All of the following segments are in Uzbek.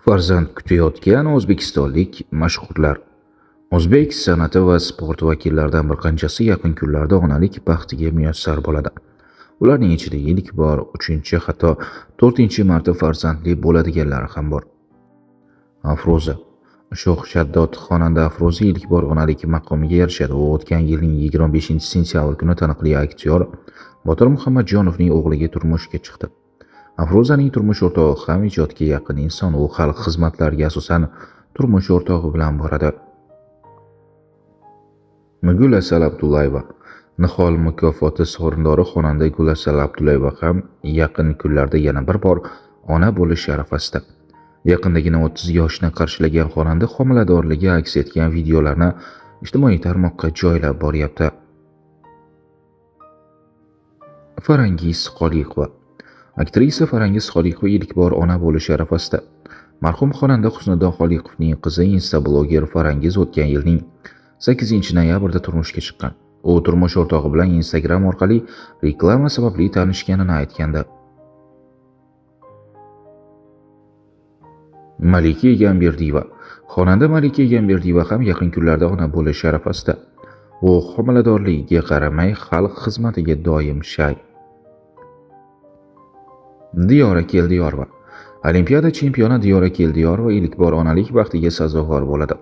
Farzand kutayotgan o'zbekistonlik mashhurlar. O'zbek san'ati va sport vakillaridan bir qanchasi yaqin kunlarda onalik baxtiga muyassar bo'ladi. Ularning ichida ilk bor, 3-chi, hatto 4-marta farzandli bo'ladiganlari ham bor. Afruza. Sho'x shaddod xonanda Afruza ilk bor onalik maqomiga erishadi. U o'tgan yilning 25-sentyabr kuni taniqli aktyor Botir Muhammadjonovning o'g'liga turmushga chiqdi. Afruzaning turmush o'rtog'i ham ijodga yaqin inson. U xalq xizmatlariga asosan turmush o'rtog'i bilan boradi. Gulasal Abdullayeva. Nihol mukofoti sovrindori xonanda Gulasal Abdullayeva ham yaqin kunlarda yana bir bor ona bo'lish arafasida. Yaqindagina 30 yoshni qarshilagan xonanda homiladorligi aks etgan videolarni ijtimoiy tarmoqqa joylab boryapti. Farangiz Xoliqova. Aktrisa Farangiz Xoliqova ilk bor ona bo'lish arafasida. Marhum xonanda Husniddin Xoliqovning qizi insta-bloger Farangiz o'tgan yilning 8-noyabrda turmushga chiqqan. U turmush o'rtog'i bilan Instagram orqali reklama sababli tanishganini aytgandi. Malika Egamberdiyeva. Xonanda Malika Egamberdiyeva ham yaqin kunlarda ona bo'lish arafasida. U homiladorligiga qaramay xalq xizmatiga doim shay. Diyora Keldiyorova. Olimpiada chempioni Diyora Keldiyorova ilk bor onalik baxtiga sazovor bo'ladi.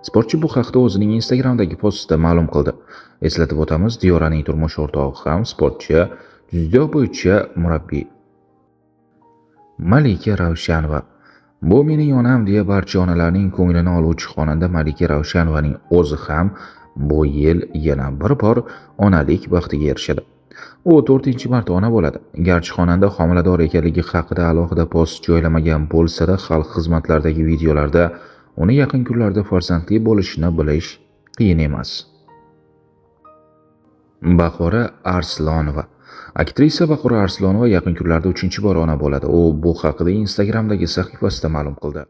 Sportchi bu haqda o'zining Instagram'dagi postida ma'lum qildi. Eslatib o'tamiz, Diyoraning turmush o'rtog'i ham sportchi, dzyudo bo'yicha murabbiy. Malika Ravshanova. Bu mening onam deya barcha onalarning ko'nglini oluvchi xonanda Malika Ravshanovaning o'zi ham bu yil yana bir bor onalik baxtiga erishadi. U 4-marta ona bo'ladi. Garchi xonanda homilador ekanligi haqida alohida post joylamagan bo'lsa-da, xalq xizmatlaridagi videolarda uni yaqin kunlarda farzandli bo'lishini bilish qiyin emas. Bahora Arslonova. Aktrisa Bahora Arslonova yaqin kunlarda 3-bor ona bo'ladi. U bu haqida Instagram'dagi sahifasida ma'lum qildi.